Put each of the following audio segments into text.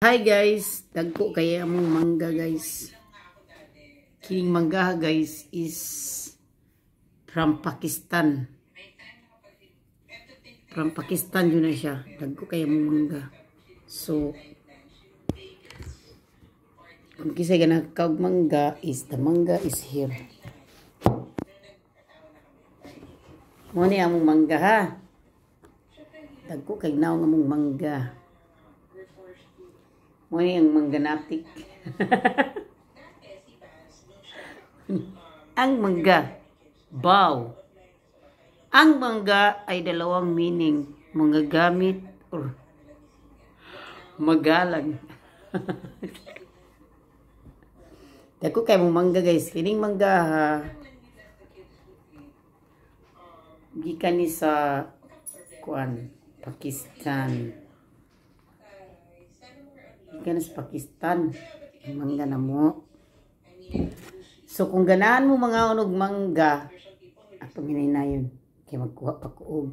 Hi guys, dagko kay among mangga guys. Kining mangga guys is from Pakistan. From Pakistan yun na siya. Dagko kay among mangga. So kung kisay gana kag mangga is the mangga is here. Mo ni among mangga ha. Dagko kay naong among mangga. Mo ni ang mangganatik. Ang mangga. Bow. Ang mangga ay dalawang meaning. Manggagamit or magalang. Dako kay mong mangga guys. Kining mangga ha. Gikan ni sa kuan, Pakistan. Gikan sa Pakistan. Ang mangga na mo. So kung ganahan mo mga unog mangga, atong hinaynayon kay magkuha pa ko og.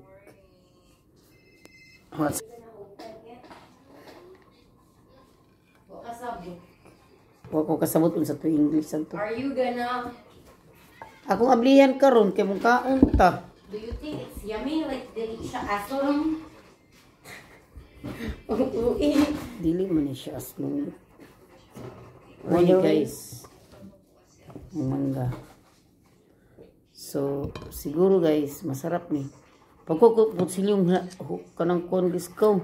Wa ko kasabot unsa to English adto. Are you gonna Akong ablihan karon kay mong kaon ta. Do you think it's yummy like dili siya aslong? Dili man ni siya aslong. Mao guys. Ang mangga. So siguro guys masarap ni. Pagko silyong kanang kon ko.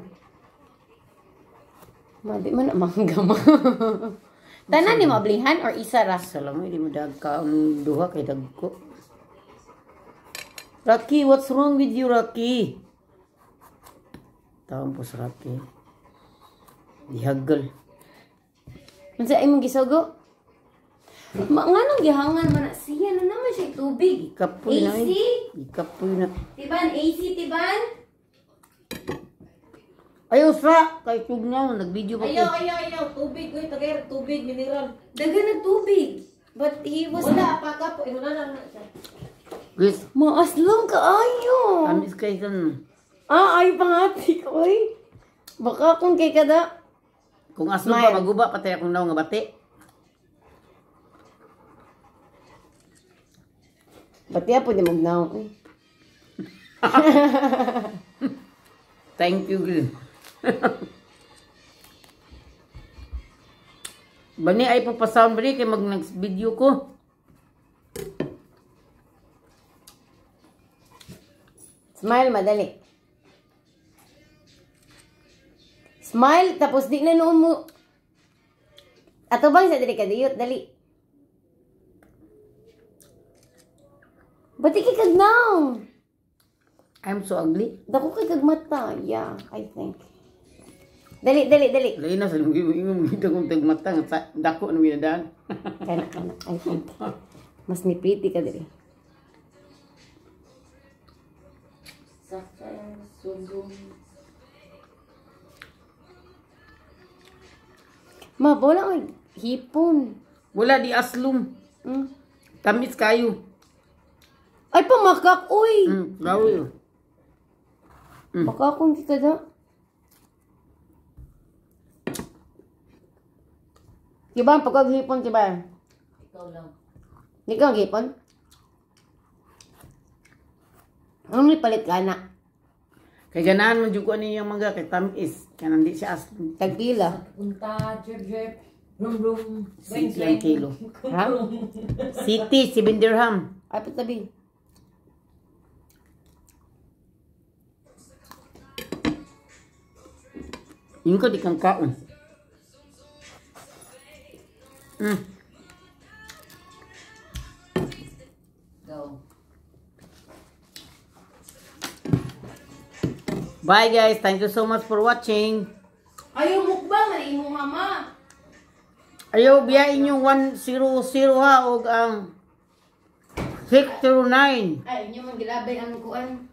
Ma di man mangga ma. Tanan ni mablihan or isa ra? Salamat di mo dagkaon duha kay dagko. Rocky, what's wrong with you, Rocky? Taon po sa Rocky. Dihagal. Unsa imong gisugo? Ma nganong gihangan man na siya na naman siya tubig. Ikapoy na AC? Ikapoy na. Tiban AC tiban? Ayaw sa kay tugnaw nagvideo pa ko. Ayaw, ayaw, ayaw. Tubig, uy, tagay, tubig, mineral. Dagan na tubig. But he was Wala, pa ka po. Wala lang na siya. Guys, maaslong kaayo. Amis kay kan. Ah, ay pangatik oy. Baka kung kay kada. Kung aslong pa maguba patay akong naw nga bati. Bati po ni magnaw oy. Thank you, girl. Bani ay papasound bani kay mag next video ko. Smile madali. Smile tapos di na noon mo. Ato bang sa dili ka diyot dali. Bati kay kagnaw. I'm so ugly. Dako kay kagmata. Yeah, I think. Dali, dali, dali. Lain na sa imong gito kong tagmata nga dako na minadaan. Kana, kana, I think. Mas ni pretty ka dali. Ma, wala kay hipon. Wala di aslum. Tamis kayo. Ay, pamakak, uy. Gawi. Baka akong kikada. Diba, pagkaghipon, diba? Ikaw lang. Hindi ka maghipon? Ano palit ka na? Kay ganahan mo dyan ko ano yung mga kay tamis. Kaya nandi siya aslum. Tagpila. Punta, drip, drip. Room, room. City ang kilo. Ha? City, 7 dirham. Ay, patabi. Yung ko di kang kaon. Go. Bye guys, thank you so much for watching. Ayaw mukbang man imong mama. Ayaw biyain yung 100 ha og ang 609. Ay, inyo man gilabay ang kuan.